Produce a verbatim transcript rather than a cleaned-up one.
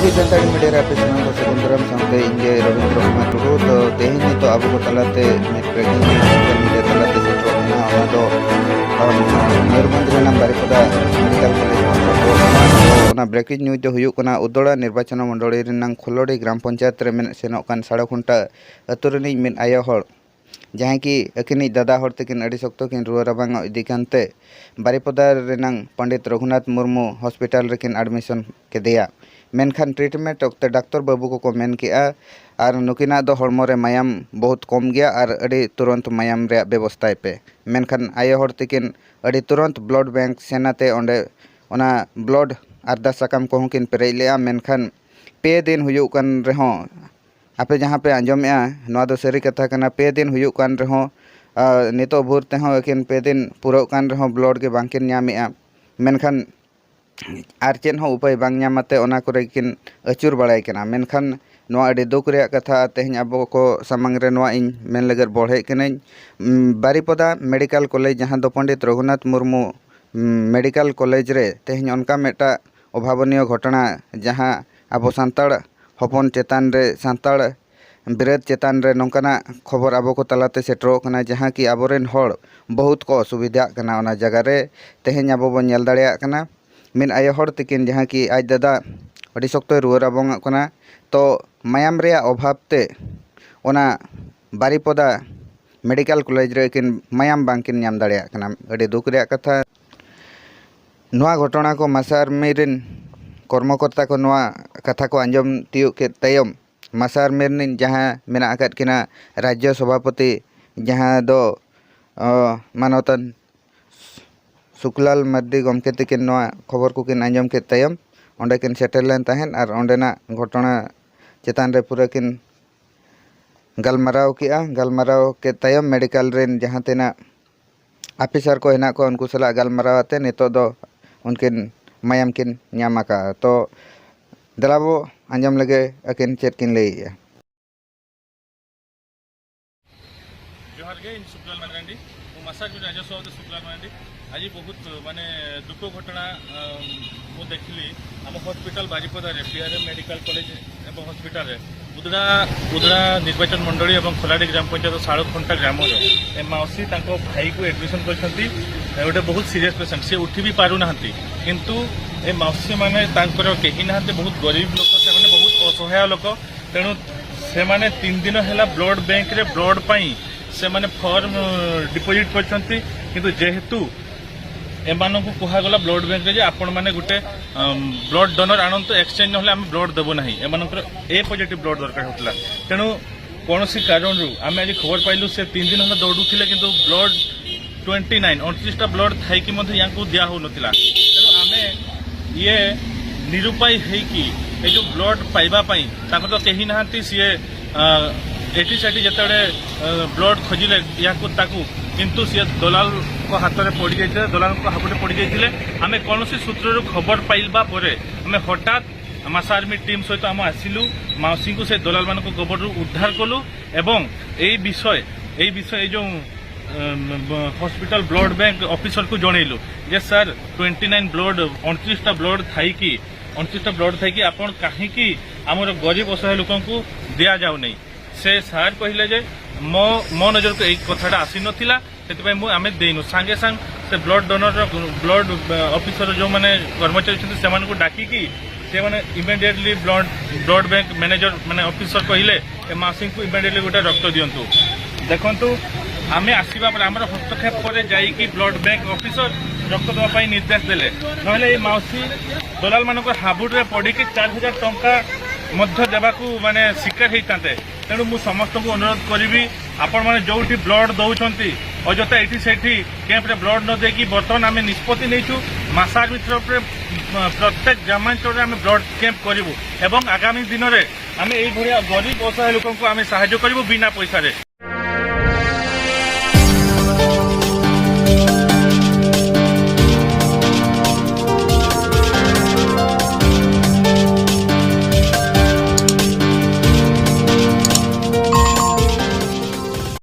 Santali media ᱨᱮ ᱟᱯᱮ ᱥᱟᱱᱟᱢ ᱠᱚ ᱥᱟᱹᱜᱩᱱ ᱫᱟᱨᱟᱢ ᱥᱟᱶᱛᱮ ᱤᱧ ᱜᱮ ᱨᱚᱵᱤᱱᱫᱨᱚ ᱠᱩᱢᱟᱨ ᱴᱩᱰᱩ᱾ ᱛᱚ ᱛᱮᱦᱮᱧ ᱱᱤᱛᱚᱜ ᱟᱵᱚ ᱠᱚ ᱛᱟᱞᱟᱛᱮ ᱢᱤᱫ ᱵᱨᱮᱠᱤᱝ ᱱᱤᱭᱩᱡᱽ ᱥᱳᱥᱟᱞ ᱢᱤᱰᱤᱭᱟ ᱛᱟᱞᱟᱛᱮ ᱥᱮᱴᱮᱨᱚᱜ ᱠᱟᱱᱟ᱾ ᱚᱱᱟ ᱫᱚ ᱢᱚᱭᱩᱨᱵᱷᱚᱸᱡᱽ ᱨᱮᱱᱟᱜ ᱵᱟᱨᱤᱯᱚᱫᱟ ᱢᱮᱰᱤᱠᱮᱞ ᱠᱚᱞᱮᱡᱽ ᱠᱷᱚᱱ ᱥᱮᱴᱮᱨᱚᱜ ᱠᱟᱱᱟ᱾ ᱚᱱᱟ ᱵᱨᱮᱠᱤᱝ ᱱᱤᱭᱩᱡᱽ ᱫᱚ ᱦᱩᱭᱩᱜ ᱠᱟᱱᱟ ᱩᱫᱚᱲᱟ ᱱᱤᱨᱵᱟᱪᱚᱱ ᱢᱚᱱᱰᱚᱞᱤ ᱨᱮᱱᱟᱜ ᱠᱷᱩᱞᱳᱰᱤ ᱜᱨᱟᱢ ᱯᱚᱧᱪᱟᱭᱮᱛ ᱨᱮ ᱢᱮᱱ ᱥᱮᱱᱚᱜ ᱠᱟᱱ ᱥᱟᱲᱚᱠᱷᱩᱱᱴᱟ ᱟᱹᱛᱩ ᱨᱤᱱᱤᱡ ᱢᱤᱫ ᱟᱭᱳ ᱦᱚᱲ, ᱡᱟᱦᱟᱸᱭ ᱠᱤ ᱟᱹᱠᱤᱱᱤᱡ ᱫᱟᱫᱟ ᱦᱚᱲ ᱛᱮᱠᱤᱱ ᱟᱹᱰᱤ ᱥᱚᱠᱛᱚ ᱠᱤᱱ ᱨᱩᱣᱟᱹ ᱨᱟᱵᱟᱝ ᱚᱜ ᱤᱫᱤ ᱠᱟᱱᱛᱮ ᱵᱟᱨᱤᱯᱚᱫᱟ ᱨᱮᱱᱟᱝ ᱯᱚᱱᱰᱤᱛ ᱨᱚᱜᱷᱩᱱᱟᱛᱷ ᱢᱩᱨᱢᱩ ᱦᱚᱥᱯᱤᱴᱟᱞ ᱨᱮᱠᱤᱱ ᱟᱰᱢᱤᱥᱚᱱ ᱠᱮᱫᱮᱭᱟ᱾ ᱢᱮᱱᱠᱷᱟᱱ ᱴᱨᱤᱴᱢᱮᱱᱴ ᱚᱠᱛᱮ ᱰᱟᱠᱛᱚᱨ ᱵᱟᱹᱵᱩ ᱠᱚᱠᱚ ᱢᱮᱱ ᱠᱮᱜᱼᱟ, ᱟᱨ ᱱᱩᱠᱤᱱᱟᱜ ᱫᱚ ᱦᱚᱲᱢᱚ ᱨᱮ ᱢᱟᱭᱟᱢ ᱵᱚᱦᱩᱛ ᱠᱚᱢ ᱜᱮᱭᱟ ᱟᱨ ᱟᱹᱰᱤ ᱛᱩᱨᱟᱹᱱᱛ ᱢᱟᱭᱟᱢ ᱨᱮᱭᱟᱜ ᱵᱮᱵᱚᱥᱛᱷᱟᱭ ᱯᱮ᱾ ᱢᱮᱱᱠᱷᱟᱱ ᱟᱭᱳ ᱦᱚᱲ ᱛᱤᱠᱤᱱ ᱟᱹᱰᱤ ᱛᱩᱨᱟᱹᱱᱛ ᱵᱞᱟᱰ ᱵᱮᱝᱠ ᱥᱮᱱ ᱟᱛᱮ ᱚᱸᱰᱮ ᱚᱱᱟ ᱵᱞᱟᱰ ᱟᱨᱫᱟᱥ ᱥᱟᱠᱟᱢ ᱠᱚᱦᱚᱸ ᱠᱤᱱ ᱯᱮᱨᱮᱡ ᱞᱮᱜᱼᱟ᱾ ᱢᱮᱱᱠᱷᱟᱱ ᱯᱮ ᱫᱤᱱ ᱦᱩᱭᱩᱜ ᱠᱟᱱ ᱨᱮᱦᱚᱸ, ᱟᱯᱮ ᱡᱟᱦᱟᱸ ᱯᱮ ᱟᱸᱡᱚᱢᱮᱜᱼᱟ, ᱱᱚᱣᱟ ᱫᱚ ᱥᱟᱹᱨᱤ ᱠᱟᱛᱷᱟ ᱠᱟᱱᱟ, ᱯᱮ ᱫᱤᱱ ᱦᱩᱭᱩᱜ ᱠᱟᱱ ᱨᱮᱦᱚᱸ, ᱟᱨ ᱱᱤᱛᱚᱜ ᱵᱷᱳᱨ ᱛᱮᱦᱚᱸ ᱟᱹᱠᱤᱱ ᱯᱮ ᱫᱤᱱ ᱯᱩᱨᱟᱹᱜ ᱠᱟᱱ ᱨᱮᱦᱚᱸ ᱵᱞᱟᱰ ᱜᱮ ᱵᱟᱝᱠᱤᱱ ᱧᱟᱢᱮᱜᱼᱟ᱾ ᱢᱮᱱᱠᱷᱟᱱ ᱟᱨ ᱪᱮᱫ ᱦᱚᱸ ᱩᱯᱟᱹᱭ ᱵᱟᱝ ᱧᱟᱢ ᱟᱛᱮ ᱚᱱᱟ ᱠᱚᱨᱮ ᱠᱤᱱ ᱟᱹᱪᱩᱨ ᱵᱟᱲᱟᱭ ᱠᱟᱱᱟ᱾ ᱢᱮᱱᱠᱷᱟᱱ ᱱᱚᱣᱟ ᱟᱹᱰᱤ ᱫᱩᱠ ᱨᱮᱭᱟᱜ ᱠᱟᱛᱷᱟ, ᱛᱮᱦᱮᱧ ᱟᱵᱚ ᱠᱚ ᱥᱟᱢᱟᱝ ᱨᱮ ᱱᱚᱣᱟ ᱤᱧ ᱢᱮᱱ ᱞᱟᱹᱜᱤᱫ ᱵᱚᱲᱦᱮᱜ ᱠᱟᱹᱱᱟᱹᱧ᱾ ᱩᱢ, ᱵᱟᱨᱤᱯᱚᱫᱟ ᱢᱮᱰᱤᱠᱮᱞ ᱠᱚᱞᱮᱡᱽ, ᱡᱟᱦᱟᱸ ᱫᱚ ᱯᱚᱱᱰᱤᱛ ᱨᱚᱜᱷᱩᱱᱟᱛᱷ ᱢᱩᱨᱢᱩ, ᱩᱢ, ᱢᱮᱰᱤᱠᱮᱞ ᱠᱚᱞᱮᱡᱽ ᱨᱮ ᱛᱮᱦᱮᱧ ᱚᱱᱠᱟ ᱢᱤᱫᱴᱟᱜ ᱚᱵᱷᱟᱵᱚᱱᱤᱭᱚ ᱜᱷᱚᱴᱚᱱᱟ, ᱡᱟᱦᱟᱸ ᱟᱵᱚ ᱥᱟᱱᱛᱟᱲ ᱦᱚᱯᱚᱱ ᱪᱮᱛᱟᱱ ᱨᱮ, ᱥᱟᱱᱛᱟᱲ ᱵᱤᱨᱟᱹᱫ ᱪᱮᱛᱟᱱ ᱨᱮ ᱱᱚᱝᱠᱟᱱᱟᱜ ᱠᱷᱚᱵᱚᱨ ᱟᱵᱚ ᱠᱚ ᱛᱟᱞᱟᱛᱮ ᱥᱮᱴᱮᱨᱚᱜ ᱠᱟᱱᱟ, ᱡᱟᱦᱟᱸ ᱠᱤ ᱟᱵᱚᱨᱮᱱ ᱦᱚᱲ ᱵᱚᱦᱩᱛ ᱠᱚ ᱚᱥᱩᱵᱤᱫᱷᱟᱜ ᱠᱟᱱᱟ᱾ ᱚᱱᱟ ᱡᱟᱭᱜᱟ ᱨᱮ ᱛᱮᱦᱮᱧ ᱟᱵᱚ ᱵᱚᱱ ᱧᱮᱞ ᱫᱟᱲᱮᱭᱟᱜ ᱠᱟᱱᱟ, ᱢᱤᱫ ᱟᱭᱳ ᱦᱚᱲ ᱛᱤᱠᱤᱱ, ᱡᱟᱦᱟᱸ ᱠᱤ ᱟᱡ ᱫᱟᱫᱟ ᱟᱹᱰᱤ ᱥᱚᱠᱛᱚᱭ ᱨᱩᱣᱟᱹ ᱨᱟᱵᱚᱝ ᱟᱜ ᱠᱟᱱᱟ, ᱛᱚ ᱢᱟᱭᱟᱢ ᱨᱮᱭᱟᱜ ᱚᱵᱷᱟᱵᱽ ᱛᱮ ᱚᱱᱟ ᱵᱟᱨᱤᱯᱚᱫᱟ ᱢᱮᱰᱤᱠᱮᱞ ᱠᱚᱞᱮᱡᱽ ᱨᱮ ᱟᱹᱠᱤᱱ ᱢᱟᱭᱟᱢ ᱵᱟᱝᱠᱤᱱ ᱧᱟᱢ ᱫᱟᱲᱮᱭᱟᱜ ᱠᱟᱱᱟ᱾ ᱟᱹᱰᱤ ᱫᱩᱠ ᱨᱮᱭᱟᱜ ᱠᱟᱛᱷᱟ᱾ ᱱᱚᱣᱟ ᱜᱷᱚᱴᱚᱱᱟ ᱠᱚ ᱢᱟᱥᱟ ᱟᱨᱢᱤ ᱨᱮᱱ ᱠᱚᱨᱢᱚᱠᱚᱨᱛᱟ ᱠᱚ ᱱᱚᱣᱟ ᱠᱟᱛᱷᱟ ᱠᱚ ᱟᱸᱡᱚᱢ ᱛᱤᱭᱳᱜ ᱠᱮᱫ ᱛᱟᱭᱚᱢ, ᱢᱟᱥᱟ ᱟᱨᱢᱤ ᱨᱤᱱ ᱡᱟᱦᱟᱸ ᱢᱮᱱᱟᱜ ᱟᱠᱟᱫ ᱠᱤᱱᱟ ᱨᱟᱡᱽᱡᱚ ᱥᱚᱵᱷᱟᱯᱚᱛᱤ, ᱡᱟᱦᱟᱸ ᱫᱚ, ᱚ, ᱢᱟᱱᱚᱛᱟᱱ ᱥᱩᱠᱞᱟᱞ ᱢᱟᱨᱰᱤ ᱜᱚᱢᱠᱮ ᱛᱟᱹᱠᱤᱱ ᱱᱚᱣᱟ ᱠᱷᱚᱵᱚᱨ ᱠᱚᱠᱤᱱ ᱟᱸᱡᱚᱢ ᱠᱮᱫ ᱛᱟᱭᱚᱢ, ᱚᱸᱰᱮ ᱠᱤᱱ ᱥᱮᱴᱮᱨ ᱞᱮᱱ ᱛᱟᱦᱮᱸᱫ ᱟᱨ ᱚᱸᱰᱮᱱᱟᱜ ᱜᱷᱚᱴᱚᱱᱟ ᱪᱮᱛᱟᱱ ᱨᱮ ᱯᱩᱨᱟᱹ ᱠᱤᱱ ᱜᱟᱞᱢᱟᱨᱟᱣ ᱠᱮᱜᱼᱟ᱾ ᱜᱟᱞᱢᱟᱨᱟᱣ ᱠᱮᱫ ᱛᱟᱭᱚᱢ, ᱢᱮᱰᱤᱠᱮᱞ ᱨᱮᱱ ᱡᱟᱦᱟᱸ ᱛᱤᱱᱟᱹᱜ ᱟᱯᱷᱤᱥᱟᱨ ᱠᱚ ᱦᱮᱱᱟᱜ ᱠᱚᱣᱟ, ᱩᱱᱠᱩ ᱥᱟᱞᱟᱜ ᱜᱟᱞᱢᱟᱨᱟᱣ ᱟᱛᱮ ᱱᱤᱛᱚᱜ ᱫᱚ ᱩᱱᱠᱤᱱ ᱢᱟᱭᱟᱢ ᱠᱤᱱ ᱧᱟᱢ ᱟᱠᱟᱫᱼᱟ᱾ ᱛᱚ ᱫᱮᱞᱟ ᱵᱚ ᱟᱸᱡᱚᱢ ᱞᱮᱜᱮ ᱟᱹᱠᱤᱱ ᱪᱮᱫ ᱠᱤᱱ ᱞᱟᱹᱭᱮᱜᱼᱟ᱾ ᱡᱚᱦᱟᱨ ᱜᱮ, ᱤᱧ ᱥᱩᱠᱞᱟᱞ ᱢᱟᱨᱟᱱᱰᱤ, ᱢᱟᱥᱟ ᱟᱨᱢᱤ ᱨᱟᱡᱽᱡᱚ ᱥᱚᱵᱷᱟᱯᱚᱛᱤ ᱥᱩᱠᱞᱟᱞ ᱢᱟᱨᱟᱱᱰᱤ᱾ ଆଜି ବହୁତ ମାନେ ଦୁଃଖ ଘଟଣା, ଅ, ମୁଁ ଦେଖିଲି ଆମ ହସ୍ପିଟାଲ ବାରିପଦାରେ, ପିଆରଏମ୍ ମେଡିକାଲ କଲେଜ ଏବଂ ହସ୍ପିଟାଲରେ ଉଦଡ଼ା, ଉଦଡ଼ା ନିର୍ବାଚନ ମଣ୍ଡଳୀ ଏବଂ ଖୋଲାଡ଼ି ଗ୍ରାମ ପଞ୍ଚାୟତ ଶାଳଖୁଣ୍ଟା ଗ୍ରାମର ଏ ମାଉସୀ ତାଙ୍କ ଭାଇକୁ ଆଡମିସନ କରିଛନ୍ତି। ଏ ଗୋଟେ ବହୁତ ସିରିୟସ୍ ପେସେଣ୍ଟ, ସେ ଉଠି ବି ପାରୁନାହାନ୍ତି। କିନ୍ତୁ ଏ ମାଉସୀମାନେ, ତାଙ୍କର କେହି ନାହାନ୍ତି, ବହୁତ ଗରିବ ଲୋକ, ସେମାନେ ବହୁତ ଅସହାୟ ଲୋକ। ତେଣୁ ସେମାନେ ତିନି ଦିନ ହେଲା ବ୍ଲଡ ବ୍ୟାଙ୍କରେ ବ୍ଲଡ ପାଇଁ ସେମାନେ ଫର୍ମ ଡିପୋଜିଟ୍ କରିଛନ୍ତି। କିନ୍ତୁ ଯେହେତୁ ଏମାନଙ୍କୁ କୁହାଗଲା ବ୍ଲଡ ବ୍ୟାଙ୍କରେ ଯେ ଆପଣମାନେ ଗୋଟେ, ଅମ୍, ବ୍ଲଡ ଡୋନର ଆଣନ୍ତୁ, ଏକ୍ସଚେଞ୍ଜ ନହେଲେ ଆମେ ବ୍ଲଡ ଦେବୁ ନାହିଁ, ଏମାନଙ୍କର ଏ ପଜିଟିଭ ବ୍ଲଡ ଦରକାର ହେଉଥିଲା। ତେଣୁ କୌଣସି କାରଣରୁ ଆମେ ଆଜି ଖବର ପାଇଲୁ, ସେ ତିନି ଦିନ ହେଲା ଦୌଡ଼ୁଥିଲେ, କିନ୍ତୁ ବ୍ଲଡ ଟ୍ୱେଣ୍ଟି ନାଇନ୍, ଅଣତିରିଶଟା ବ୍ଲଡ ଥାଇକି ମଧ୍ୟ ୟାଙ୍କୁ ଦିଆ ହେଉନଥିଲା। ତେଣୁ ଆମେ ଇଏ ନିରୁପାୟ ହେଇକି ଏ ଯେଉଁ ବ୍ଲଡ ପାଇବା ପାଇଁ, ତାଙ୍କର ତ କେହି ନାହାନ୍ତି, ସିଏ, ଅ, ଏଠି ସେଠି ଯେତେବେଳେ, ଅ, ବ୍ଲଡ ଖୋଜିଲେ ୟାକୁ ତାକୁ, କିନ୍ତୁ ସିଏ ଦଲାଲଙ୍କ ହାତରେ ପଡ଼ିଯାଇଥିଲେ, ଦଲାଲଙ୍କ ହାବୁଡ଼ରେ ପଡ଼ିଯାଇଥିଲେ। ଆମେ କୌଣସି ସୂତ୍ରରୁ ଖବର ପାଇବା ପରେ ଆମେ ହଠାତ୍ ମାସା ଆର୍ମି ଟିମ୍ ସହିତ ଆମେ ଆସିଲୁ, ମାଉସୀଙ୍କୁ ସେ ଦଲାଲମାନଙ୍କ କବଳରୁ ଉଦ୍ଧାର କଲୁ ଏବଂ ଏଇ ବିଷୟ, ଏଇ ବିଷୟ, ଏଇ ଯେଉଁ, ଅ, ହସ୍ପିଟାଲ ବ୍ଲଡ ବ୍ୟାଙ୍କ ଅଫିସରକୁ ଜଣେଇଲୁ ଯେ ସାର୍, ଟ୍ୱେଣ୍ଟି ନାଇନ୍ ବ୍ଲଡ, ଅଣତିରିଶଟା ବ୍ଲଡ ଥାଇକି, ଅଣତିରିଶଟା ବ୍ଲଡ ଥାଇକି ଆପଣ କାହିଁକି ଆମର ଗରିବ ଅସହାୟ ଲୋକଙ୍କୁ ଦିଆଯାଉନି? ସେ ସାର୍ କହିଲେ ଯେ ମୋ, ମୋ ନଜରକୁ ଏଇ କଥାଟା ଆସିନଥିଲା, ସେଥିପାଇଁ ମୁଁ, ଆମେ ଦେଇନୁ। ସାଙ୍ଗେ ସାଙ୍ଗ ସେ ବ୍ଲଡ ଡୋନରର, ବ୍ଲଡ, ଅ, ଅଫିସର ଯେଉଁମାନେ କର୍ମଚାରୀ ଅଛନ୍ତି, ସେମାନଙ୍କୁ ଡାକିକି ସେମାନେ immediately blood, blood bank manager, ମାନେ ଅଫିସର କହିଲେ ଏ ମାଉସୀଙ୍କୁ ଇମିଡିଏଟଲି ଗୋଟେ ରକ୍ତ ଦିଅନ୍ତୁ। ଦେଖନ୍ତୁ, ଆମେ ଆସିବା ପରେ, ଆମର ହସ୍ତକ୍ଷେପ ପରେ ଯାଇକି ବ୍ଲଡ ବ୍ୟାଙ୍କ ଅଫିସର ରକ୍ତ ଦେବା ପାଇଁ ନିର୍ଦ୍ଦେଶ ଦେଲେ। ନହେଲେ ଏଇ ମାଉସୀ ଦଲାଲମାନଙ୍କ ହାବୁଡ଼ରେ ପଡ଼ିକି ଚାରି ହଜାର ଟଙ୍କା ମଧ୍ୟ ଦେବାକୁ, ମାନେ, ଶିକାର ହେଇଥାନ୍ତେ। ତେଣୁ ମୁଁ ସମସ୍ତଙ୍କୁ ଅନୁରୋଧ କରିବି, ଆପଣମାନେ ଯେଉଁଠି ବ୍ଲଡ ଦେଉଛନ୍ତି, ଅଯଥା ଏଠି ସେଠି କ୍ୟାମ୍ପରେ ବ୍ଲଡ ନ ଦେଇକି, ବର୍ତ୍ତମାନ ଆମେ ନିଷ୍ପତ୍ତି ନେଇଛୁ, ମାସା ଆର୍ମି ତରଫରେ, ଅ, ପ୍ରତ୍ୟେକ ଗ୍ରାମାଞ୍ଚଳରେ ଆମେ ବ୍ଲଡ କ୍ୟାମ୍ପ କରିବୁ ଏବଂ ଆଗାମୀ ଦିନରେ ଆମେ ଏଇଭଳିଆ ଗରିବ ଅସହାୟ ଲୋକଙ୍କୁ ଆମେ ସାହାଯ୍ୟ କରିବୁ ବିନା ପଇସାରେ।